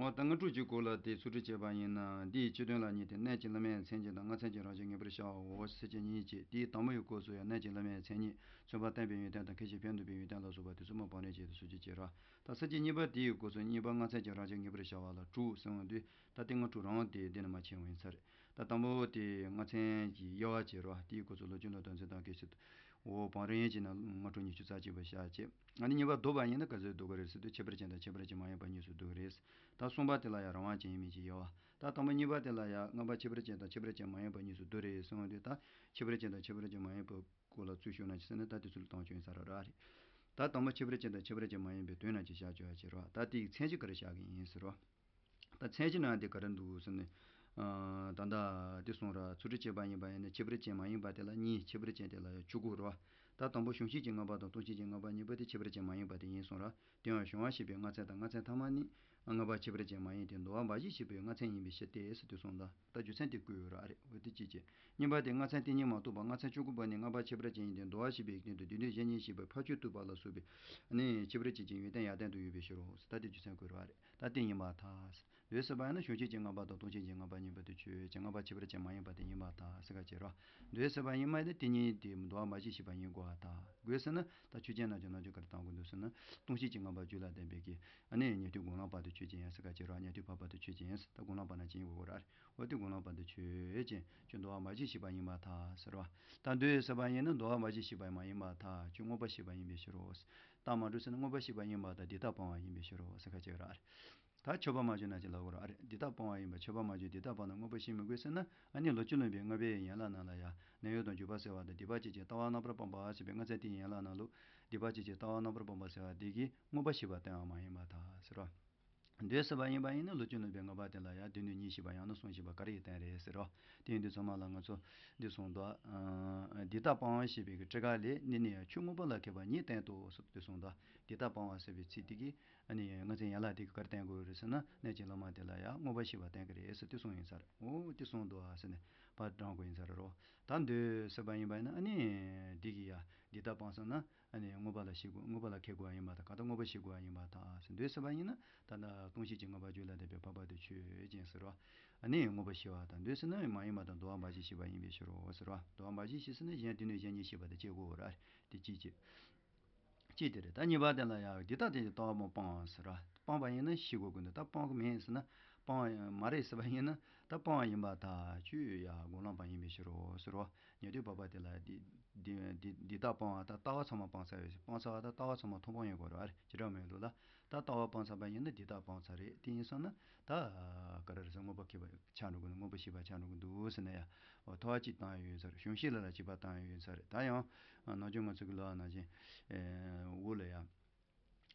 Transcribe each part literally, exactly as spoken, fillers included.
ད་སྔ་དྲོ་གཅིག་གོ་ལ་དེ་ཚུལ་ཁྲིམས་བཅས་པ་ཡིན་ན། འདིའི་སྤྱི་དོན་ལ་གཉིས་ཏེ། གནས་ཀྱི་བླ་མའི་མཚན་ཉིད་དང་། ལྔ་ཚན་གྱི་རང་བཞིན་ངེས་པར་བྱའོ་ཟེར་གྱི་གཉིས་ཀྱིས། དེའི་དང་པོའི་སྐབས་སུ་ཡང་གནས་ཀྱི་བླ་མའི་མཚན་ཉིད། མཚོན་པ་བསྟན་པའི་ཡོན་ཏན་དང་། ཁྱད་ཆོས་ཕན་འདོགས་པའི་ཡོན་ཏན་ལ་སོགས་པ་དེ་ཚོ་མ་བང་རིམ་བྱས་ཏེ་སོ་སྐྱེ་བྱེད་རོ། ད་ས་བཅད་གཉིས་པ་དེའི་སྐབས་སུ་གཉིས་པ་ལྔ་ཚན་གྱི་རང་བཞིན་ངེས་པར་བྱ་བ་ལ་དྲུག་ཟེར་འོང་དུས། ད་དེ་སྔ་དྲོ་རང་དེ་འདི་ནས་མ་ཕྱིན་པ་ཡིན་ས་རེད། ད་དང་པོ་དེ་ལྔ་ཚན་གྱི་དབྱེ་བ་བྱེད་རོ། དེའི་སྐབས་སུ་ལོ་རྒྱུས་ལ་དོན་ཚན་དང་སྐད་ཆ། འོ་བང་རིམ་བྱས་ན་སྔ་དྲོ་ཉི་ཤུ་རྩ་གཅིག་པ་བཞག་བྱས། ཨ་ནི་གཉིས་པ་བསྡུ་བ་ཡིན་ན་ག་ཚོད་བསྡུ་གི་རེད་ཟེར་དུས། ཁྱད་པར་ཅན་དང་ཁྱད་པར་ཅན་མ་ཡིན་པ་གཉིས་སུ་བསྡུ་གི་རེད། ད་གསུམ་པ་དེ་ལ་ཡང་རང་དབང་ཅན་ཡིན་མིན་གྱི་དབྱེ་བ། ད་དང་པོ་གཉིས་པ་དེ་ལ་ཡང་ལྔ་པ་ཁྱད་པར་ཅན་དང་ཁྱད་པར་ཅན་མ་ཡིན་པ་གཉིས་སུ་བསྡུ་རེད་གསུངས་དུས། ད་ཁྱད་པར་ཅན་དང་ཁྱད་པར་ཅན་མ་ཡིན་པ་སྐོར་ལ་ཚུར་ཞུགས་ན་ཅི་ཟེར་ན། ད་དེ་ཚོ་ལ་དང་ཆོས་ཡིན་ས་ར་ར་རེད། ད་དང་པོ་ཁྱད་པར་ཅན་དང་ཁྱད་པར་ཅན་མ་ཡིན་པའི་དོན་རྣམས་ཀྱི་བཞག་ཆོག་ཡ་བྱེད་རོ། ད་དེའི་མཚན་གཞི་ག་རེ་བཞག་གི་ཡིན་ཟེར་རོ། ད་མཚན་གཞི་ནང་དེ་ག་རེ་འདུག་ཟེར་ན། ཨ། ད་ལྟ་དེ་གསུངས་ར། ཚུལ་ཁྲིམས་བཅས་པ་ཡིན་པ་ཡིན་ན་ཁྱད་པར་ཅན་མ་ཡིན་པ་དེ་ལ་གཉིས། ཁྱད་པར་ཅན་དེ་ལ་ཡང་བཅུ་དགུ་རོ། ད་དང་པོ་གཞུང་ཤེས་ཀྱི་ལྔ་པ་དང་ལྟུང་བྱེད་ཀྱི་ལྔ་པ་གཉིས་པོ་དེ་ཁྱད་པར་ཅན་མ་ཡིན་པ་དེ་ཡིན་གསུངས་ར། དེ་ཡང་གཞུང་བ་ཞེས་པའི་ལྔ་ཚན་དང་ལྔ་ཚན་ཐ་མ་ནི་ལྔ་པ་ཁྱད་པར་ཅན་མ་ཡིན་ཏེ། འདུལ་བ་མ་བྱས་ཞེས་པའི་ལྔ་ཚན་ཡིན་པའི་ཕྱིར་ཏེ་ཟེར་དུས་གསུངས་ད། ད་རྒྱུ་མཚན་དེ་བཀོད་ཡོད་ར་རེད། འོ་དེ་གཅིག་བྱས། གཉིས་པ་དེ་ལྔ་ཚན་དེ་ཉིད་མ་གཏོགས་པ་ལྔ་ཚན་བཅུ་དགུ་པ་ནི་ལྔ་པ་ཁྱད་པར་ཅན་ཡིན་ཏེ། འདུལ་བ་ཞེས་པའི་སྟེང་དུ་སྡེ་སྣོད་གཞན་གཉིས་ཞེས་པའི་ཕར་ཕྱོགས་བཏུས་པ་ལ་སོགས་པའི་ནི་ཁྱད་པར་ཅན་གྱི་ཡོན་ཏན་ཡར་ལྡན་དུ་ཡོད་པའི་ཕྱིར་རོ། ད་དེ་རྒྱུ་མཚན་བཀོད་ར་རེད། ད་དེ་ཡིན་པར་ཐལ། འདོད་སྲིད་པ་ཡིན་ན་གཞུང་ཤེས་ཀྱི་ལྔ་པ་དང་ལྟུང་བྱེད་ཀྱི་ལྔ་པ་གཉིས་པོ་དེ་ཆོས་ཅན། ལྔ་པ་ཁྱད་པར་ཅན་མ་ཡིན་པ་དེ་ཡིན་པར་ཐལ་ཟེར་ག་བྱེད་རོ། འདོད་སྲིད་པ་ཡིན་མ་ཡིན་ན་དེ་གཉིས་དེ་འདུལ་བ་མ་བྱས་ཞེས་པ་ཡིན་དགོས་པར་ཐལ། དགོས་ཟེར་ན་ད་ཆོས་ཅན་རྣམས་ཀྱི་ནང་ཆོས་ག་རེ་བཏང་དགོས་འདུག་ཟེར་ན། ལྟུང་བྱེད་ཀྱི་ལྔ་པ་རྒྱུད་ལ་ལྡན་པའི་གི། ཨ་ནི་ཉན་ཐོས་དགོངས་ལམ་བར་དུ་ཆོས་ཅན་ཡང་ཟེར་ག་བྱེད་རོ། ཉན་ཐོས་ཕར་བར་དུ་ཆོས་ཅན་ཟེར། ད་དགོངས་ལམ་བར་ན་ཅན་ཡིན་དགོས་ར། འོ་དེ་དགོངས་ལམ་བར་དུ་ཆོས་ཅན། ཁྱོད་འདུལ་བ་མ་བྱས་ཞེས་པ་ཡིན་པར་ཐལ་ཟེར་བ། ད་འདོད་སྲིད་པ་ཡིན་ན་འདུལ་བ་མ་བྱས་ཞེས་པ་མ་ཡིན་པར་ཐལ། ཁྱོད་མངོན་པར་ཞེས་པ་ཡིན་པའི་ཕྱིར་རོ། རྟགས་མ་གྲུབ་ཟེར་ན་མངོན་པར་ཞེས་པ་ཡིན་པར་ཐལ། འདི་ལྟར་སྤང་བ་ཡིན་པའི་ཕྱིར་རོ་ཟེར་ག་བྱེད་ར། ད་མཆོད་པ་མ་བརྗོད་ན་ཅི་ལབ་དགོས་ར། འདི་ལྟར་སྤང་བ་ཡིན་པ། མཆོད་པ་མ་བརྗོད་འདི་ལྟར་སྤང་ན་མངོན་པར་ཞེས་མི་དགོས་ཟེར་ན། ཨ་ནི་ལོ་རྒྱུས་ལོན་པའི་ལྔ་པའི་ཡན་ལག་ནང་ལ་ཡང་གནས་ཡུལ་དང་འཇུག་པ་ཟེར་བ་དང་། སྡིག་པ་བྱས་ཀྱི་ལྟ་བ་རྣམ་པར་སྤངས་པ་ཟེར་བའི་ལྔ་ཚན་དེའི་ཡན་ལག་ནང་ལུགས། སྡིག་པ་བྱས་ཀྱི་ལྟ་བ་རྣམ་པར་སྤངས་པ་ཟེར་བ་འདི་གིས་མངོན་པར་ཞེས་པ་སྟོན་པ་མ་ཡིན་པར་ཐལ་ཟེར་རོ། འདོད་སྲིད་པ་ཡིན་པ་ཡིན་ན་ལོ་རྒྱུས་ལོན་པའི་ལྔ་པ་དེ་ལ་ཡང་སྡེ་སྣོད་གཉིས་ཞེས་པ་ཡང་ན་གསུམ་ཞེས་པ་ག་རེ་ཡིས་བསྟན་རེད་ཟེར་རོ། དེ་ཡིན་དུས་ཚང་མ་ལ་ང་ཚོ་འདི་གསུངས་འདུག། ཨ། འདི་ལྟར་སྤང་བ་ཞེས་པའི་གི་ཊཱི་ཀ་ལས། འདི་ནི་ཡང་ཆོས་མངོན་པ་ལ་མཁས་པ་ཉིད་བསྟན་ཏོ་ཟེར་དུས་གསུངས་འདུག། འདི་ལྟར་སྤང་བ་ཟེར་བའི་ཚིག་དེ་གིས། ཨ་ནི་ལྔ་ཚན་ཡན་ལག་དེ་གིས་ག་རེ་བསྟན་དགོས་རེད་ཟེར་ན། གནས་ཀྱི་བླ་མ་དེ་ལ་ཡང་མངོན་པར་ཞེས་པ་བསྟན་གི་རེད་ཟེར་དུས་གསུངས་ཡིན་ས་རེད། འོ་དེ་གསུངས་འདུག་ཨ་ཟེར་ནས་ཕར་དྲངས་དགོས་ཡིན་ས་རེད་རོ། ད་འདོད་སྲིད་པ་ཡིན་པ་ཡིན་ན། ཨ་ནི་འདི་གིས་ཡང་འདི་ལྟར་སྤངས་སོང་ན། ཨ་ནི་མངོན་པ་ལ་ཞེན་དགོས། མངོན་པ་ལ་མཁས་དགོས་པ་ཡིན་པར་ཐལ། གང་ལྟར་མངོན་པར་ཞེན་དགོས་པ་ཡིན་པར་ཐལ་ཟེར། འདོད་སྲིད་པ་ཡིན་ན་ད་ལྟ་ལྟུང་བྱེད་ཀྱི་ལྔ་པ་རྒྱུད་ལ་ལྡན་པའི་འཕགས་པ་དེ་ཆོས་ཅན་ཟེར་རོ། ཨ་ནི་མངོན་པར་ཞེས་པ་དང་། འདོད་སྲིད་ན་མ་ཡིན་པ་དང་། འདུལ་བ་མ་བྱས་ཞེས་པ་ཡིན་པའི་ཕྱིར་རོ་ཟེར་རོ། འདུལ་བ་མ་བྱས་ཞེས་ཟེར་ན་གཞན་སྡེ་སྣོད་གཞན་གཉིས་ཞེས་པ་དེ་བྱེད་དགོས་ར། དེ་གཅིག་བྱས། གཅིག་དེ་རེད། ད་གཉིས་པ་དེ་ལ་ཡང་འདི་ལྟ་སྟེ་ལྟ་བ་མ་སྤངས་ཟེར་ར། སྤངས་པ་ཡིན་ན་ཤེས་དགོས་ཀྱི་འདུག། ད་སྤངས་ཀྱི་མེད་ཟེར་ན། སྤངས་པ་མ་རེད་ཟེར་བ་ཡིན་ན། ད་སྤངས་པ་ཡིན་པར་ཐལ། ཁྱོད་ཡང་སྒོམ་ལམ་པ་ཡིན་པའི་ཕྱིར་རོ་ཟེར་རོ། ཉན་ཐོས་འཕགས་པ་དེ་ལ་འདི་འདི་འདི་འདི་ལྟ་སྤངས་པ་ད་ལྟ་བ་ཚང་མ་སྤངས་ཚར་བས། སྤངས་ཚར་བ་ད་ལྟ་བ་ཚང་མ་མཐོང་སྤང་ཡོད་དགོས་རེད་བ། བྱེ་བྲག་སྨྲ་བའི་ལུགས་ལ། ད་ལྟ་བ་སྤངས་ཚར་བ་ཡིན་ན་འདི་ལྟ་སྤངས་ཚར་རེད། དེ་ཡིན་སོང་ན་ད་ག་རེ་རེད་ཟེར། མངོན་པ་མཁས་པ་ཆགས་འགྲོ་གི་འདུག། མངོན་པར་ཞེན་པ་ཆགས་འགྲོ་གི་འདུག་ཟེར་ན་ཡང་། འོ་ཐོ་བ་གཅིག་བཏང་ཡོད་ས་རེད། གཞུང་ཤེས་ལ་ལ་གཅིག་པ་བཏང་ཡོད་ས་རེད། ད་ཡང་ནམ་རྒྱུན་ང་ཚོ་གི་ལོ་ནང་བཞིན། ཨེ། འོག་ལ་ཡང་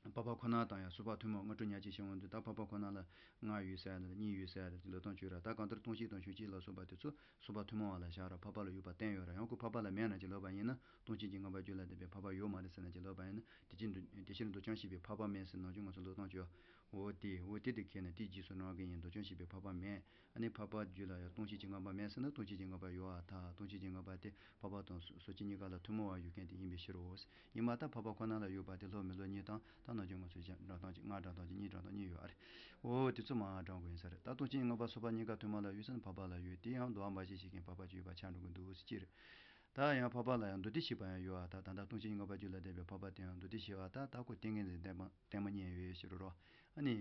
འཕགས་པ་ཁོ་ན་དང་ཡང་གསུམ་པ་ཐུན་མོང་། སྔ་དྲོ་ཉལ་ཆས་བྱེད་འོང་དུས་ད་འཕགས་པ་ཁོ་ན་ལ་ལྔ་ཡོད་ས་ཡ་དང་གཉིས་ཡོད་ས་ཡ་དང་ལབ་སྟངས་བྱོས་ར། ད་གང་ལྟར་ལྟུང་བྱེད་དང་གཞུང་ཤེས་ལ་སོགས་པ་དེ་ཚོ་གསུམ་པ་ཐུན་མོང་བ་ལ་བཞག་ར། འཕགས་པ་ལ་ཡོད་པ་བསྟན་ཡོད་ར། ཡང་ཁོ་འཕགས་པ་ལ་མེད་ན་ཅི་ལབ་པ་ཡིན་ན། ལྟུང་བྱེད་ཀྱི་ལྔ་པ་རྒྱུད་ལ་ལྡན་པའི་འཕགས་པ་ཡོད་མ་རེད་ཟེར་ན་ཅི་ལབ་པ་ཡིན་ན། དེ་ཕྱིར་འདུ་དེ་ཕྱིར་འདུ་བྱང་ཞེས་པའི་འཕགས་པ་མེད་ཟེར། ནམ་རྒྱུན་ང་ཚོ་ལབ་སྟངས་བྱོས། འོ་དེ་འོ་དེ་དེ་ཁས་ནས་དེའི་རྗེས་སུ་འབྲང་གི་ཡིན། འདུ་བྱང་ཞེས་པའི་འཕགས་པ་མེད། ཨ་ནི་འཕགས་པ་རྒྱུད་ལ་ཡང་ལྟུང་བྱེད་ཀྱི་ལྔ་པ་མེད་ཟེར་ན། ལྟུང་བྱེད་ཀྱི་ལྔ་པ་ཡོད་པར་ཐལ། ལྟུང་བྱེད་ཀྱི་ལྔ་པ་དེ་འཕགས་པ་དང་སོ་སོ་སྐྱེ་གཉིས་ཀ་ལ་ཐུན་མོང་བ་ཡོད་མཁན་དེ་ཡིན་པའི་ཕྱིར་རོ། ཡིན་པར་ཐལ། འཕགས་པ་ཁོ་ན་ལ་ཡོད་པ་དེ་སློབ་མི་སློབ་གཉིས་དང་། ད་ནམ་རྒྱུན་ང་ཚོས་བཞག་འབྲང་སྟངས་ཀྱི་ལྔ་འབྲང་སྟངས་ཀྱི་གཉིས་འབྲང་སྟངས་གཉིས་ཡོད་ཨ་རེད། འོ་དེ་ཚོ་མར་འབྲང་དགོས་ཡིན་ས་རེད། ད་ལྟུང་བྱེད་ཀྱི་ལྔ་པ་སོ་པ་གཉིས་ཀ་ཐུན་མོང་ལ་ཡོད་ཟེར་ན། འཕགས་པ་ལ་ཡོད། དེ་ཡང་འདུལ་བ་མ་བྱས་ཞེས་ཀྱི་འཕགས་པ་ཅིག་ཡོད་པ་ཆགས་འགྲོ་གི་འདུག་ཟེར་གྱི་རེད། ད་ཡང་འཕགས་པ་ལ་ཡང་མདོ་སྡེ་ཞེས་པ་ཡང་ཡོད་པར་ཐལ། ད་ལྟ་ལྟུང་བྱེད་ཀྱི་ལྔ་པ་རྒྱུད་ལ་ལྡན་པའི་འཕགས་པ་དེ་ཡང་མདོ་སྡེ་ཞེས་པ་ད་ད་ཁོ་ཏིང་ངེ་འཛིན་བདེན་པ་བདེན་པ་རྙེད་ཡོད་ཕྱིར་རོ། ཨ་ནི་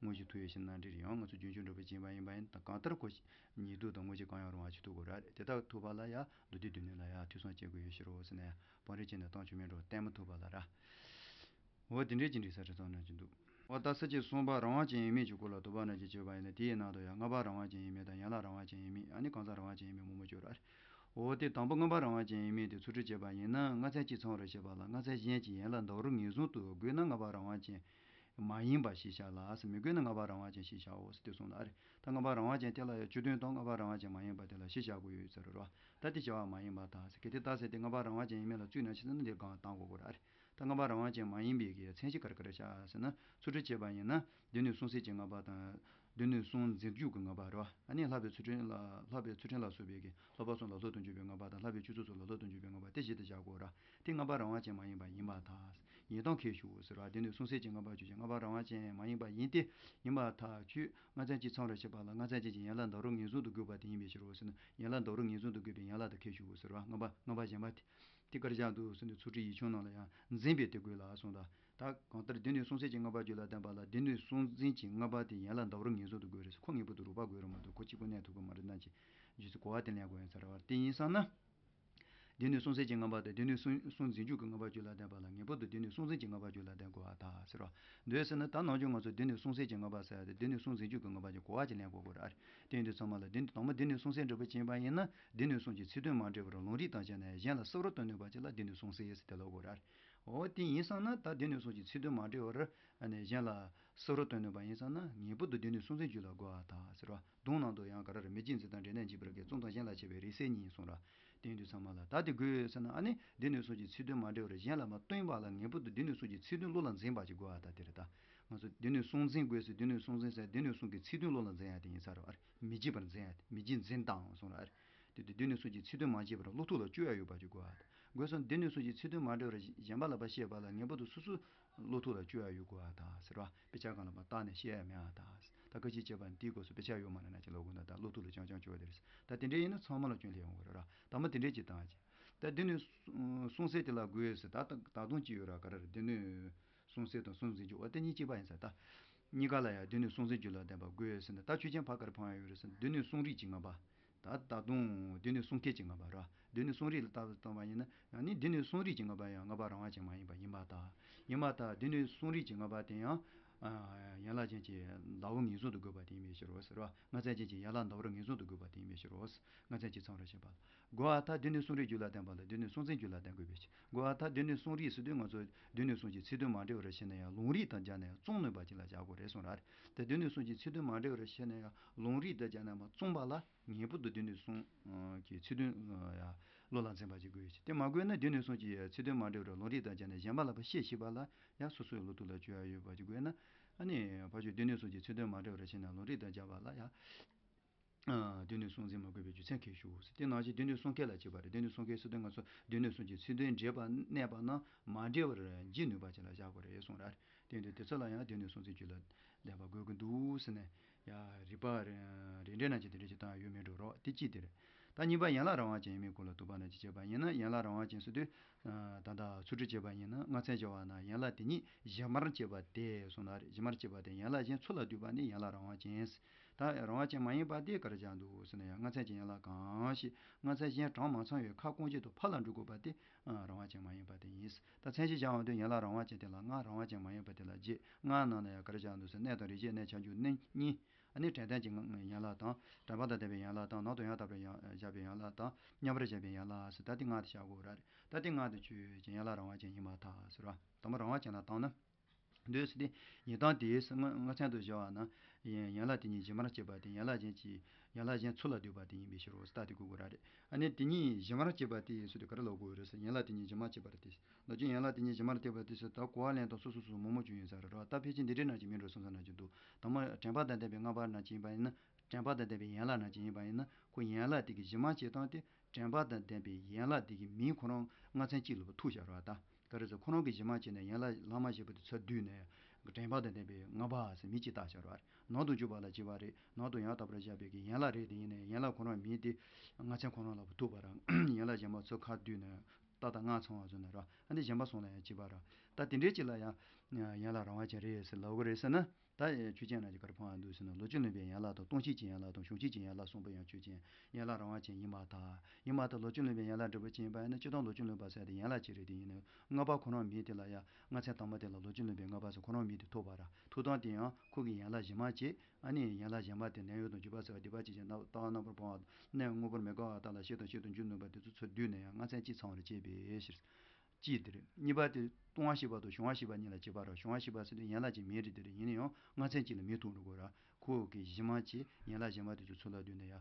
དངོས་གཞི་ཐུགས་ཡོད་ཕྱིར་ན་འགྲིག་རེད། ཡང་ང་ཚོ་རྒྱུན་སྤྱོད་འགྲོ་བའི་སྦྱིན་པ་ཡིན་པ་ཡིན་ན། གང་ལྟར་ཁོ་ཉིད་སྡུག་དང་དངོས་གཞི་གང་ཡང་རུང་བ་ཅིག་ཐུབ་དགོས་ར། དེ་ལྟར་ཐུབ་པ་ལ་ཡང་མདོ་སྡེ་སྡེ་སྣོད་ལ་ཡང་ཐོས་བསམ་བྱེད་དགོས་ཡོད་ཕྱིར་རོ་ཟེར་ན། ཡང་བང་རིམ་བྱས་ནས་བཏང་ཆོག་མིན་འགྲོ། བསྟན་མ་ཐུབ་པ་ལ་ར། འོ་དེ་འདྲའི་ཅི་འགྲིག་ས་རེད་བསམ་ན་ཅི་འདུག། འོ་ད་ས་བཅད་གསུམ་པ་རང་དབང་ཅན་ཡིན་མིན་གྱི་སྐོར་ལ་དོགས་པ་རྣམས་ཀྱིས་དཔྱད་པ་ཡིན་ན། དེའི་ནང་དུ་ཡང་ལྔ་པ་རང་དབང་ཅན་ཡིན་མིན་དང་། ཡན་ལག་རང་དབང་ཅན་ཡིན་མིན། ཨ་ནི་གང་ཟག་རང་དབང་ཅན་ཡིན་མིན་མང་པོ་ཡོད་རེད། འོ་དེ་དང་པོ་ལྔ་པ་རང་དབང་ཅན་ཡིན་མིན་དེ་ཚུལ་ཁྲིམས་བཅས་པ་ཡིན་ན། ལྔ་ཚན་གཅིག་ཚང་བར་བྱེད་པ་ལ་ལྔ་ཚན་གཞན་གྱི་ཡན་ལག་འདྲ་བར་ངེས་བཟུང་དུ་དགོས་ན་ལྔ་པ་རང་དབང་ཅན་མ་ཡིན་པ་ཞིག་བཞག་ལ་ཟེར། མི་དགོས་ན་ལྔ་པ་རང་དབང་ཅན་ཞིག་བཞག་འོ་ཟེར་དེ་གསུངས་ལ་རེད། ད་ལྔ་པ་རང་དབང་ཅན་དེ་ལ་ཡང་སྤྱི་དོན་དང་ལྔ་པ་རང་དབང་ཅན་མ་ཡིན་པ་དེ་ལ་གཞི་བཞག་དགོས་ཡོད་ཟེར་རོ། ད་དེ་བྱ་བ་མ་ཡིན་པར་ཐལ་ཟེར། གལ་ཏེ་ད་ཟེར་ཏེ་ལྔ་པ་རང་དབང་ཅན་ཡིན་མིན་ལ་བཙུད་ན་ཕྱི་ན་འདིར་གང་བཏང་དགོས་དགོས་ར་རེད། ད་ལྔ་པ་རང་དབང་ཅན་མ་ཡིན་པའི་གི་མཚན་གཞི་ག་རེ་ག་རེ་བཞག་ཟེར་ན། ཚུལ་ཁྲིམས་བཅས་པ་ཡིན་ན་སྡེ་སྣོད་གསུམ་གསལ་གྱི་ལྔ་པ་དང་། སྡེ་སྣོད་གསུམ་འཛིན་རྒྱུ་གི་ལྔ་པ་རེད་བ། ཨ་ནི་ལྷག་པའི་ཚུལ་ཁྲིམས་ལ་ལྷག་པའི་ཚུལ་ཁྲིམས་ལ་སོགས་པའི་གི་ལྷག་པ་གསུམ་ལ་སློབ་ཏུ་འཇུག་པའི་ལྔ་པ་དང་། ལྷག་པའི་སྤྱོད་ཚུལ་སོགས་ལ་སློབ་ཏུ་འཇུག་པའི་ལྔ་པ་དེ་བཞི་དེ་བཞག་དགོས་ར། དེ་ལྔ་པ་རང་དབང་ཅན་མ་ཡིན་པ་ཡིན་པར་ཐལ། ཡིན་སྟངས་ཁས་ཞུགས་ཟེར་བ། སྡེ་སྣོད་གསུམ་གསལ་གྱི་ལྔ་པ་ཆོས་ཅན། ལྔ་པ་རང་དབང་ཅན་མ་ཡིན་པ་ཡིན་ཏེ། ཡིན་པར་ཐལ། ཁྱོད་ལྔ་ཚན་གཅིག་ཚང་བར་བྱེད་པ་ལ་ལྔ་ཚན་ཅན་གྱི་ཡན་ལག་འདོར་རོ་ངེས་བཟུང་དུ་དགོས་པ་དེ་ཡིན་པའི་ཕྱིར་རོ་ཟེར་ན། ཡན་ལག་འདོར་རོ་ངེས་བཟུང་དུ་དགོས་པའི་ཡན་ལག་དེ་ཁས་ཞུགས་ཟེར་བ། ལྔ་པ་ལྔ་པ་གཞན་པ་དེ་དེ་ག་རེ་བཞག་འདུག་ཟེར་ན། ཚུལ་ཁྲིམས་ཡིག་ཆུང་ནང་ལ་ཡང་འཛིན་པས་དེ་དགོས་ལ་གསུངས་ད། ད་གང་ལྟར་སྡེ་སྣོད་གསུམ་གསལ་གྱི་ལྔ་པ་རྒྱུད་ལ་ལྡན་པ་ལ་སྡེ་སྣོད་གསུམ་འཛིན་གྱི་ལྔ་པ་དེ་ཡན་ལག་འདོར་རོ་ངེས་བཟུང་དུ་དགོས་རེད། ཁོ་ངེས་པར་དུ་རོགས་པ་དགོས་རེད་མ་གཏོགས་ཁོ་གཅིག་པུ་གནས་ཐུབ་ཀྱི་མ་རེད། ན་ཅི་རྗེས་སུ་གོ་བ་དེ་ལེན་དགོས་ཡིན་ས་རེད་བ། དེ་ཡིན་ཙང་ན། སྡེ་སྣོད་གསུམ་གསལ་གྱི་ལྔ་པ་དང་སྡེ་སྣོད་གསུམ་གསུམ་འཛིན་རྒྱུ་གི་ལྔ་པ་རྒྱུད་ལ་ལྡན་པ་ལ་ངེས་པར་དུ་སྡེ་སྣོད་གསུམ་འཛིན་གྱི་ལྔ་པ་རྒྱུད་ལ་ལྡན་དགོས་པར་ཐལ་ཟེར་བ། འདོད་ཟེར་ན་ད་ནང་ཆོས་ང་ཚོ་སྡེ་སྣོད་གསུམ་གསལ་གྱི་ལྔ་པ་ཟེར་ཡ་དེ་སྡེ་སྣོད་གསུམ་འཛིན་རྒྱུ་གི་ལྔ་པ་ཀྱི་གོ་བ་ཅིག་ལེན་དགོས་ཀྱི་རེད། དེ་ཡིན་དུས་ཚང་མ་ལ་སྡེ་སྣོད་དང་པོ་སྡེ་སྣོད་གསུམ་གསལ་འགྲུབ་པ་ཅིག་ཡིན་པ་ཡིན་ན། སྡེ་སྣོད་གསུམ་གྱི་ཚིག་དོན་མ་འབྲེལ་བར་ལུང་རིགས་དང་སྦྱར་ནས་གཞན་ལ་གསལ་བར་སྟོན་ནུས་པ་ཅིག་ལ་སྡེ་སྣོད་གསུམ་གསལ་ཟེར་དེ་ལབ་དགོས་རེད། འོ་དེ་ཡིན་ཙང་ན་ད་སྡེ་སྣོད་གསུམ་གྱི་ཚིག་དོན་མ་འབྲེལ་བར་ཨ་ནི་གཞན་ལ་གསལ་བར་སྟོན་ནུས་པ་ཡིན་ཙང་ན་ངེས་པར་དུ་སྡེ་སྣོད་གསུམ་འཛིན་རྒྱུད་ལ་དགོས་པར་ཐལ་ཟེར་བ། གདུང་ནང་དུ་ཡང་ག་རེ་རེད། མི་རྗེ་འཛིན་དང་འབྲས་གནས་འཇིགས་པར་བྱེད། བཙུན་དང་གཞན་ལ་བྱེད་པའི་རིགས་སེལ་གཉིས་གསུངས་ར། དེ་ཡིན་དུས་ཚང་མ་ལ་ད་དེ་དགོས་ཟེར་ན་ཨ་ནི་སྡེ་སྣོད་གསུམ་གྱི་ཚིག་དོན་མ་འབྲེལ་བར་གཞན་ལ་མ་སྟོན་པ་ལ་ངེས་པར་དུ་སྡེ་སྣོད་གསུམ་གྱི་ཚིག་དོན་བློ་ལ་འཛིན་པ་ཅིག་དགོས་པར་ཐལ། དེ་རེད་ད། ང་ཚོ་སྡེ་སྣོད་གསུམ་འཛིན་དགོས་ཟེར། སྡེ་སྣོད་གསུམ་འཛིན་ཟེར་སྡེ་སྣོད་གསུམ་གྱི་ཚིག་དོན་བློ་ལ་འཛིན་ཡ་དེ་ཡིན་ས་རེད་བ། མི་རྗེ་བར་འཛིན་ཡ་དེ། མི་རྗེ་འཛིན་དང་གསུངས་ར། དེ་དུས་སྡེ་སྣོད་གསུམ་གྱི་ཚིག་དོན་མ་བརྗེད་པར་བློ་ཐུག་ལ་བཅུག་ཡ་ཡོད་པ་ཅིག་དགོས་པར་ཐལ། དགོས་སོང་། སྡེ་སྣོད་གསུམ་གྱི་ཚིག་དོན་མ་འབྲེལ་བར་གཞན་པ་ལ་ཕར་བཤད་པ་ལ་ངེས་པར་དུ་སོ་སོའི་བློ་ཐུག་ལ་བཅུག་ཡ་ཡོད་དགོས་པར་ཐལ་ཟེར་བ། དཔེ་ཆ་སྒང་ལ་མར་བལྟས་ནས་བཤད་ཡ་མེད་པར་ཐལ། ད་ཁ་ཤས་བྱས་པ་འདིའི་སྐབས་སུ་དཔེ་ཆ་ཡོད་མ་རེད། ན་ཅི་ལབ་དགོས་ན་ད་བློ་ཐུག་ལ་རྐྱང་རྐྱང་བཅུག་ཡ་དེ་རེད། ད་དེ་འདྲ་ཡིན་ན་ཚང་མ་ལ་སྐྱོན་སླེབས་ཡོང་གི་རེད་ར། ད་མ་དེ་འདྲ་ཅིག་བཏང་ཅིག་ད་སྡེ་སྣོད་གསུམ་གསལ་དེ་ལ་དགོས་ཟེར། ད་ད་ད་དུང་ཅི་ཡོད་ར། ག་རེ་རེད། སྡེ་སྣོད་གསུམ་གསལ་དང་གསུམ་འཛིན་རྒྱུ། འོ་དེ་གཉིས་གཅིག་པ་ཡིན་ས། ད་གཉིས་ཀ་ལ་ཡང་སྡེ་སྣོད་གསུམ་འཛིན་རྒྱུད་ལ་ལྡན་པ་དགོས་ཟེར་ན། ད་ཆོས་ཅན་ཕར་ག་རེ་འཕང་ཡ་ཡོད་རེད་ཟེར་ན། སྡེ་སྣོད་གསུམ་རིག་གི་ལྔ་པ། ད་ད་དུང་སྡེ་སྣོད་གསུམ་སྐད་ཀྱི་ལྔ་པ་ར། སྡེ་སྣོད་གསུམ་རིག་ལ་བལྟ་བཏང་བ་ཡིན་ན་ཡང་ནི་སྡེ་སྣོད་གསུམ་རིག་གི་ལྔ་པ་ཡང་ལྔ་པ་རང་དབང་ཅན་མ་ཡིན་པ་ཡིན་པར་ཐལ། ཡིན་པར་ཐལ། སྡེ་སྣོད་གསུམ་རིག་གི་ལྔ་པ་དེ་ཡང་ཡན་ལག་ཅན་གྱི་ལ་འོ་ངེས་བཟུང་དུ་དགོས་པ་དེ་ཡིན་པའི་ཕྱིར་རོ་ཟེར་བ། ལྔ་ཚན་ཅན་གྱི་ཡན་ལག་འདོར་བར་ངེས་བཟུང་དུ་དགོས་པ་དེ་ཡིན་པའི་ཕྱིར་རོ། ལྔ་ཚན་གཅིག་ཚང་བར་བྱེད་པ་ལ། དགོས་པར་ཐལ། སྡེ་སྣོད་གསུམ་རིག་རྒྱུད་ལ་ལྡན་པ་ལ་སྡེ་སྣོད་གསུམ་འཛིན་རྒྱུད་ལ་ལྡན་དགོས་པའི་ཕྱིར། དགོས་པར་ཐལ། སྡེ་སྣོད་གསུམ་རིག་ཟེར་དུས་ང་ཚོ་སྡེ་སྣོད་གསུམ་གྱི་ཚིག་དོན་མ་འབྲེལ་བར་བཤད་ན་ཡང་ལུང་རིགས་དང་སྦྱར་ནས་ཡང་བཙུན་ནུས་པ་ཅིག་ལ་བཞག་དགོས་རེད་གསུངས་ར། དེ་སྡེ་སྣོད་གསུམ་གྱི་ཚིག་དོན་མ་འབྲེལ་བར་བཤད་ན་ཡང་ལུང་རིགས་དང་སྦྱར་ནས་མ་བཙུན་པ་ལ་ངེས་པར་དུ་སྡེ་སྣོད་གསུམ་གྱི་ཚིག་དོན་ཡང་བློ་ལ་འཛིན་པ་ཅིག་དགོས་ཡོད་ཅིང་། དེ་མ་དགོས་ན་སྡེ་སྣོད་གསུམ་གྱི་ཚིག་དོན་མ་འབྲེལ་བར་ལུང་རིགས་དང་སྦྱར་ནས་གཞན་པ་ལ་ཕར་བཤད་ཤེས་པ་ལ་ཡང་སོ་སོའི་བློ་ཐུག་ལ་བཅུག་ཡ་ཡོད་པ་ཅིག་དགོས་ན། ཨ་ནི་ཕར་ཕྱོགས་སྡེ་སྣོད་གསུམ་གྱི་ཚིག་དོན་མ་འབྲེལ་བར་བཤད་ན་ལུང་རིགས་དང་སྦྱར་བ་ལ་ཡང་། སྡེ་སྣོད་གསུམ་འཛིན་མ་དགོས་པའི་རྒྱུ་མཚན་ཁས་ཞུགས་ཟེར། དེ་ནང་བཞིན་སྡེ་སྣོད་གསུམ་སྐད་ལ་གཅིག་པ་རེད། སྡེ་སྣོད་གསུམ་སྐད་ཟེར་དུས་ང་ཚོ་སྡེ་སྣོད་གསུམ་གྱི་ཚིག་དོན་འདྲེས་པ་གནས་པ་རྣམས་མ་འབྲེལ་བར་འབྱེད་ནུས་པ་ཅིག་ལ་བཞག་དགོས་རེད་གསུངས་ར། དེ་འདྲ་དེ་ཚོ་ལ་ཡང་སྡེ་སྣོད་གསུམ་འཛིན་རྒྱུད་ལ་ལྡན་པ་དགོས་ཀྱི་འདུག་ཟེར་ནས་ཡང་རིགས་པ་རེ་འདྲ་ནང་བཞིན་དེ་འདྲ་ཞིག་བཏང་ཡ་ཡོད་མེད་འགྲོ་རོགས། དེ་གཅིག་དེ་རེད། ད་གཉིས་པ་ཡན་ལག་རང་དབང་ཅན་ཡིན་མིན་སྐོར་ལ་དུ་བ་ནང་བཞིན་བྱས་པ་ཡིན་ན། ཡན་ལག་རང་དབང་ཅན་ཟེར་དུས་ད་ལྟ་ཚུལ་ཁྲིམས་བྱས་པ་ཡིན་ན་ལྔ་ཚན་བྱས་པ་ན་ཡན་ལག་དེ་ཉིད་གཞི་མར་བྱེད་པ་སྟེ་གསུངས་ན་རེད། གཞི་མར་བྱེད་པ་སྟེ་ཡན་ལག་གཞན་ཚུལ་ལ་འདུས་པ་ནི་ཡན་ལག་རང་དབང་ཅན། ད་རང་དབང་ཅན་མ་ཡིན་པ་དེ་ག་རེ་བཞག་འདུག་ཟེར་ན་ཡང་ལྔ་ཚན་གྱི་ཡན་ལག་གང་ཞིག་ལྔ་ཚན་གཞན་གྲངས་མ་ཚང་བའི་ཁ་སྐོང་བྱེད་དུ་ཕར་ལ་འགྲོ་དགོས་པ་དེ་རང་དབང་ཅན་མ་ཡིན་པ་དེ་ཡིན། ད་མཚན་གཞི་བཞག་འོང་དུས་ཡན་ལག་རང་དབང་ཅན་དེ་ལ་ལྔ། རང་དབང་ཅན་མ་ཡིན་པ་དེ་ལ་བརྒྱད། ལྔ་ནང་ན་ཡང་ག་རེ་བཞག་འདུག་ཟེར་ན་གནས་དང་རིགས་ཤེས་གནས་ཁྱབ་འཇུག་གནས་གཉིས། ཨ་ནི་དྲན་རྟེན་གྱི་ཡན་ལག་དང་། དྲན་པ་དང་ལྡན་པའི་ཡན་ལག་དང་། ནང་དུ་ཡང་དག་པར་བཞག་པའི་ཡན་ལག་དང་། མཉམ་པར་བཞག་པའི་ཡན་ལག་ཟེར། ད་དེ་ལྔ་དེ་བཞག་དགོས་ར་རེད། ད་དེ་ལྔ་དེ་ཆོས་ཅན་ཡན་ལག་རང་དབང་ཅན་ཡིན་པར་ཐལ་ཟེར་བ། དང་པོ་རང་དབང་ཅན་ལ་བཏང་ན། འདོད་སྲིད་དེ་ཡིན་སྟངས་དེས་ལྔ་ལྔ་ཚན་དུ་བཞག་པ་ན། ཡན་ཡན་ལག་དེ་ཉིད་གཞི་མར་བྱེད་པ་དེ་ཡན་ལག་གཞན་གྱི་ཡན་ལག་གཞན་ཚུལ་ལ་འདུས་པ་དེ་ཡིན་པའི་ཕྱིར་རོ་ཟེར། ད་དེ་དགོས་དགོས་ར་རེད། ཨ་ནི་དེ་ཉིད་གཞི་མར་བྱེད་པ་དེ་ཡིན་ཟེར་དུས་ག་རེ་ལབ་དགོས་རེད་ཟེར། ཡན་ལག་དེ་ཉིད་གཞི་མར་བྱེད་པ་རེད་དེ། ལོ་རྒྱུས་ཡན་ལག་དེ་ཉིད་གཞི་མར་བྱེད་པ་དེ་ཟེར། ད་གོ་བ་ལེན་སྟངས་སོ་སོ་སོ་སོ་མང་མང་བྱུང་ཡིན་ས་རེད་རོ། ད་ཕལ་ཆེར་འདི་འདྲའི་ནང་གི་མི་འགྲོ་བསམ་ས་ནང་གི་འདུག་དང་པོ་དྲན་པ་དང་ལྡན་པའི་ལྔ་པ་ནང་གི་ཡིན་པ་ཡིན་ན། དྲན་པ་དང་ལྡན་པའི་ཡན་ལག་ནང་གི་ཡིན་པ་ཡིན་ན། ཁོ་ཡན་ལག་དེ་གི་གཞི་མ་བྱེད་སྟངས་དེ་དྲན་པ་དང་ལྡན་པའི་ཡན་ལག་དེ་གི་མིང་ཁོ་རང་ལྔ་ཚན་གཅིག་ལ་ཐུག་བཞག་རོ། ད་ག་རེ་ཟེར། ཁོ་རང་གི་གཞི་མ་བྱས་ནས་ཡན་ལག་ལྷག་མ་ཞེས་པ་དེ་ཚུར་བསྡུས་ནས་དྲན་པ་དང་ལྡན་པའི་ལྔ་པ་ཟེར་མིང་གཅིག་བཏགས་བཞག་རོ། ནང་དུ་འཇུག་པ་ལ་བྱེད་པ་རེད། ནང་དུ་ཡང་དག་པར་བཞག་པའི་གི་ཡན་ལག་རེད། དེ་ཡིན་ནའི་ཡན་ལག་ཁོ་རང་མིང་དེ་ལྔ་ཚན་ཁོ་རང་ལ་ཐུག་པ་ར། ཡན་ལག་གཞན་པ་ཚུར་ཁ་བསྡུས་ནས་ཏག་ཏག་ལྔ་ཚང་བ་བཟོས་ནས་ར། ཨ་ནི་གཞན་པ་གསུམ་ལ་ཡང་གཅིག་པ་ར། ད་དེ་འདྲའི་གཅིག་ལ་ཡང་ཡན་ལག་རང་དབང་ཅན་རེད་ཟེར་ལབ་དགོས་རེད་ཟེར་ན། ད་ཆོས་ཅན་ནང་གི་ག་རེ་འཕང་ཡ་འདུག་ཟེར་ན། ལོག་ཅིང་ལོན་པའི་ཡན་ལག་དང་། སྟོང་བཤད་ཀྱི་ཡན་ལག་དང་། བྱུང་བཤད་ཀྱི་ཡན་ལག་གསུམ་པོ་ཡང་ཆོས་ཅན་ཡན་ལག་རང་དབང་ཅན་ཡིན་པར་ཐལ། ཡིན་པར་ཐལ། ལོག་ཅིང་ལོན་པའི་ཡན་ལག་འབྲས་བུ་ཅན་ཡིན་པ་ཡིན་ན། སྤྱིར་བཏང་ལོག་ཅིང་ལོན་པ་ཟེར་དེ་ཡན་ལག་གཅིག་རེད། དེ་ཡིན་ན་ལྔ་པ་ཁོ་རང་མིང་དེ་ལ་ཡང་ལྔ་ཚན་དང་པོ་དེ་ལ་ལོག་ཅིང་ལོན་པའི་ལྔ་པ་ཟེར་ཁོ་རང་མིང་དེ་ཐོགས་པ་ར། ཐོགས་སྟངས་དེ་ཡང་ཁོ་གི་ཡན་ལག་གཞི་མ་བྱས། ཨ་ནི་ཡན་ལག་གཞན་པ་དེ་ནད་གཡོག་དང་འཇུག་པ་བསལ་བ། སྡིག་པ་ཅན་གྱི་ལྟ་བ་རྣམ་པར་སྤོང་བ། གནས་དངོས་པོར་མི་དགའ་བ་དག་ལ་བཤད་དང་བཤད་དུ་འཇུག་ནུས་པ་དེ་ཚོ་ཚུར་བསྡུས་ནས་ཡང་ལྔ་ཚན་གཅིག་ཚང་བར་བྱས་པའི་ཕྱིར། གཅིག་དེ་རེད། གཉིས་པ་དེ་ལྟུང་བ་བཤད་པ་དང་བྱུང་བ་བཤད་པ་གཉིས་ལ་གཅིག་པ་ར། བྱུང་བ་བཤད་པ་ཟེར་དུས་ཡན་ལག་གཅིག་མིང་རེད། དེ་རེད། ཡིན་ན་ཡང་ལྔ་ཚན་གཅིག་ལ་མིང་ཐོགས་འགྲོ་དགོས་ར། ཁོ་གི་གཞི་མ་བྱས་ཡན་ལག་གཞན་པ་དེ་ཚོ་ཚུར་ལ་བསྡུས་ནས་ཡང་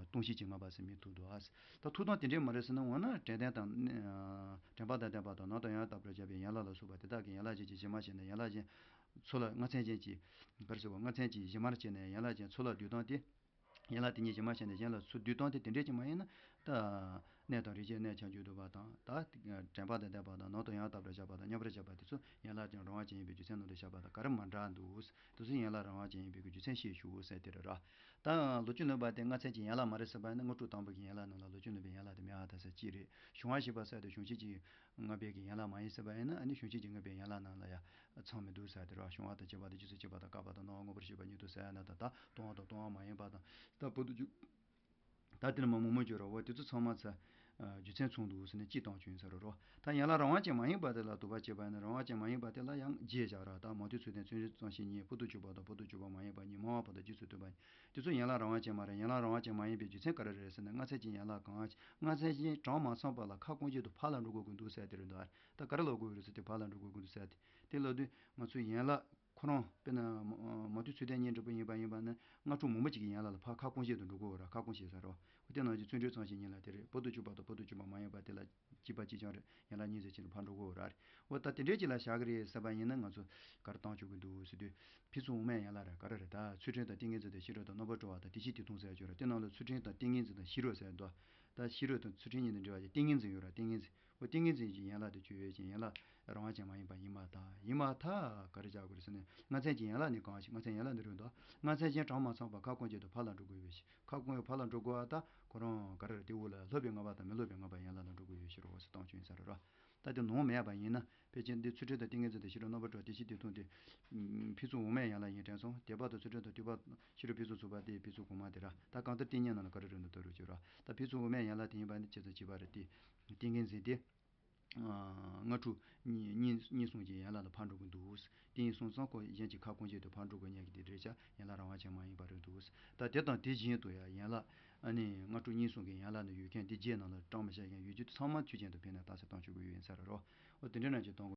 ལྟུང་བཤད་ཀྱི་ལྔ་པ་ཟེར་མིང་ཐོགས་འདུག་ཨ། ད་ཐོགས་སྟངས་དེ་འདྲས་མ་རེད་ཟེར་ན། འོ་ན་དྲན་རྟེན་དང་དྲན་པ་དང་ལྡན་པ་དང་། ནང་དུ་ཡང་དག་པར་བཞག་པའི་ཡན་ལག་ལ་སོགས་པ་དེ་དག་གི་ཡན་ལག་གཞན་གྱི་གཞི་མ་བྱས་ནས་ཡན་ལག་གཞན་ཚུར་ལ་ལྔ་ཚན་ཅན་གྱི་ག་རེ་ཟེར་བ། ལྔ་ཚན་གྱི་གཞི་མར་བྱས་ནས་ཡན་ལག་གཞན་ཚུར་ལ་བསྡུས་སྟངས་དེ། ཡན་ལག་དེ་ཉིད་གཞི་མ་བྱས་ནས་གཞན་ལ་ཚུར་བསྡུས་སྟངས་དེ་དེ་འདྲས་ཀྱི་མ་ཡིན་ན། ད་ གནས་དང་རིགས་ཅན་གནས་ཁྱབ་འཇུག་ཏུ་བ་དང་། ད་དྲན་པ་དང་ལྡན་པ་དང་ནང་དུ་ཡང་དག་པར་བཞག་པ་དང་མཉམ་པར་བཞག་པ་དེ་ཚོ་ཡན་ལག་ཀྱང་རང་དབང་ཅན་ཡིན་པའི་རྒྱུ་མཚན་ནང་དུ་བཞག་པ་དང་ག་རེ་མ་འདྲ་འདུག་དེ་ཚོ་ཡན་ལག་རང་དབང་ཅན་ཡིན་པའི་རྒྱུ་མཚན་ཤེས་ཞུ་ཟེར་དེ་རེད་ར། ད་ལོ་རྒྱུས་ལོན་པ་དེ་ལྔ་ཚན་གྱི་ཡན་ལག་མ་རེད་ཟེར་བ་ཡིན་ན། དངོས་གྲུབ་དང་པོ་གི་ཡན་ལག་ནང་ལ་ལོ་རྒྱུས་ལོན་པའི་ཡན་ལག་དེ་མེད་པ་ད་ཟེར་གཅིག་རེད། གཞུང་བ་ཞེས་པ་ཟེར་དེ་གཞུང་ཆེན་གྱི་ལྔ་པའི་གི་ཡན་ལག་མ་ཡིན་ཟེར་བ་ཡིན་ན། ཨ་ནི་གཞུང་ཆེན་གྱི་ལྔ་པའི་ཡན་ལག་ནང་ལ་ཡང་ཚང་མི་འདུག་ཟེར་དེ་ར། གཞུང་བ་དང་རྗེས་དཔག་དང་རྗེས་སུ་སྐྱེས་པ་དང་བཀག་པ་དང་སྣང་བ་དངོས་པོར་ཤེས་པ་ཉིད་དུ་ཟེར་ཡ་ན་ད་ལྟ་སྟོང་བ་དང་སྟོང་བ་མ་ཡིན་པ་དང་། ད་བོད་དུ་བཅུག་ད་དེ་ནི་མ་མང་མང་བརྗོད་ར་བ་དེ་ཚོ་ཚང་མ་ཚ་རྒྱུ་མཚན་མཚུངས་འདུག་ཟེར་ནས་གཅིག་བཏང་བྱུང་ཡིན་ས་རེད་རོ། ད་ཡན་ལག་རང་དབང་ཅན་མ་ཡིན་པ་དེ་ལ་དོགས་པ་བྱས་པ་ཡིན་ན། རང་དབང་ཅན་མ་ཡིན་པ་དེ་ལ་ཡང་བརྒྱད་བཞག་ར། ད་མང་ཐོས་ཚུལ་ལྡན་ཚུལ་ཁྲིམས་གཙང་ཞིང་ཉེ། ཕུར་དུ་བཅུག་པ་དང་ཕུར་དུ་བཅུག་པ་མ་ཡིན་པ་གཉིས། སྨྲ་བ་དང་རྗེས་སུ་མཐུན་པ་གཉིས། དེ་ཚོ་ཡན་ལག་རང་དབང་ཅན་མ་རེད། ཡན་ལག་རང་དབང་ཅན་མ་ཡིན་པའི་རྒྱུ་མཚན་ག་རེ་རེད་ཟེར་ན། ལྔ་ཚན་གྱི་ཡན་ལག་གང་ལྔ་ཚན་གཞན་གྲངས་མ་ཚང་པ་ལ་ཁ་སྐོང་བྱེད་དུ་ཕར་ལ་འགྲོ་དགོས་ཀྱི་འདུག་ཟེར་དེ་རེད་འདུག་ད་ག་རེ་ལབ་དགོས་རེད་ཟེར་དུས་ཕར་ལ་འགྲོ་དགོས་ཀྱི་འདུག་ཟེར་དེ་དེ་ལབ་དུས་ང་ཚོའི་ཡན་ལག་ཁོ་རང་དཔེར་ན་མ་མང་ཐོས་ཚུལ་ལྡན་སྙན་འདྲ་པོ་ཡིན་པ་ཡིན་པ་ན། སྔ་དྲོ་མང་པོ་ཅིག་གི་ཡན་ལག་ལ་ཕར་ཁ་སྐོང་བྱེད་དུ་འགྲོ་དགོས་ར། ཁ་སྐོང་བྱེད་ས་རོ། དེ་ནང་བཞིན་ཚུལ་ཁྲིམས་གཙང་ཞིང་ཉེ་ལ་དེ་རེད། ཕུར་དུ་བཅུག་པ་དང་ཕུར་དུ་བཅུག་པ་མ་ཡིན་པ་དེ་ལ་གཅིག་པ་གཅིག་རྐྱང་རེད། ཡན་ལག་གཉིས་ཟེར་ཅིག་ལ་ཕར་འགྲོ་དགོས་ར་རེད། འོ་ད་དེ་འདྲའི་ཅིག་ལ་བཞག་གི་རེད་ཟེར་བ་ཡིན་ན། ང་ཚོ་ག་རེ་བཏང་ཆོག་གི་འདུག་ཟེར་དུས་ཕུན་སུམ་འོག་མའི་ཡན་ལག་ར་ག་རེ་རེད། ད་ཚུལ་ཁྲིམས་དང་ཏིང་ངེ་འཛིན་དང་ཤེས་རབ་དང་རྣམ་པར་གྲོལ་བ་དང་དེ་བཞིན་དེ་སྟོང་ཟེར་ཡ་ཅིག་ཡོད་ར། དེ་ནང་ལ་ཚུལ་ཁྲིམས་དང་ཏིང་ངེ་འཛིན་དང་ཤེས་རབ་ཟེར་ཡ་འདུག་ད་ཤེས་རབ་དང་ཚུལ་ཁྲིམས་གཉིས་དེ་འབྲེལ་བ་ཅིག་ཏིང་ངེ་འཛིན་ཡོད་ར། ཏིང་ངེ་འཛིན། འོ་ཏིང་ངེ་འཛིན་གྱི་ཡན་ལག་དེ་ཆོས་ཡོད་ཅིང་ཡན་ལག་རང་དབང་ཅན་མ་ཡིན་པ་ཡིན་པར་ཐལ། ཡིན་པར་ཐལ། ག་རེ་བྱ་དགོས་རེད་ཟེར་ན། ལྔ་ཚན་གྱི་ཡན་ལག་ནི་གང་ཞིག་ལྔ་ཚན་ཡན་ལག་འདི་རུ་འདུག་ལྔ་ཚན་གཞན་གྲངས་མ་ཚང་པ་ཁ་སྐོང་བྱེད་དུ་ཕར་ལ་འགྲོ་དགོས་པའི་ཕྱིར། ཁ་སྐོང་བའི་ཕར་ལ་འགྲོ་དགོས་པ་ད་ཁོ་རང་ག་རེ་རེད། དེ་འོག་ལ་སློབ་པའི་ལྔ་པ་དང་མི་སློབ་པའི་ལྔ་པ་ཡན་ལག་ལ་འགྲོ་དགོས་པའི་ཕྱིར་རོ་ཟེར་བཏང་ཆོག་ཡིན་ས་རེད་རོ། ད་དེ་ནོར་མེད་པ་ཡིན་ན། ཕལ་ཆེར་འདི་ཚུལ་ཁྲིམས་དང་ཏིང་ངེ་འཛིན་དང་ཤེས་རབ་རྣམ་པར་གྲོལ་དེ་བཞིན་དེ་སྟོང་དེ། ཕུན་སུམ་འོག་མའི་ཡན་ལག་ཡིན་དྲན་སོང་། དད་པ་དང་ཚུལ་ཁྲིམས་དང་ལྟ་བ་ཤེས་རབ་ཕུན་སུམ་ཚོགས་པ་དེ་ཕུན་སུམ་གོང་མ་དེ་ར། ད་གང་ལྟར་ཏིང་ངེ་འཛིན་ནང་ལ་ག་རེ་རེད་འདུག་ལྟ་རུ་བྱོས་ར། ད་ཕུན་སུམ་འོག་མའི་ཡན་ལག་དེ་ཡིན་པ་ནི་ཅི་ཙམ་བྱས་པ་རེད་དེ། ཏིང་ངེ་འཛིན་དེ། ལྔ་དྲུག་གཉིས་གཉིས་གཉིས་གསུམ་གྱི་ཡན་ལག་ལ་ཕར་འགྲོ་གི་འདུག་དེ་གཉིས་གསུམ་ཙམ་ཁོ་གཞན་གྱི་ཁ་སྐོང་བྱེད་དུ་ཕར་འགྲོ་དགོས་ཉན་གྱི་དེ་འདྲའི་ཆ་ཡན་ལག་རང་དབང་ཅན་མ་ཡིན་པ་རེད་འདུག་ད་དེ་དང་དེ་བཞིན་དུ་ཡང་ཡན་ལག་ཨ་ནི་ལྔ་དྲུག་གཉིས་གསུམ་གྱི་ཡན་ལག་ནི་ཡོད་མཁན་དེ་བརྒྱད་ནང་ལ་གྲངས་མི་བཤད་མཁན་ཡོད་རྒྱུ་དེ་ཚང་མ་ཆོས་ཅན་དུ་ཕེབས་ནས་རྟགས་གསལ་བཏང་ཆོག་གི་ཡོད་ཡིན་ས་རེད་རོ། འོ་དེ་འདྲ་ན་ཅིག་གཏོང་དགོས།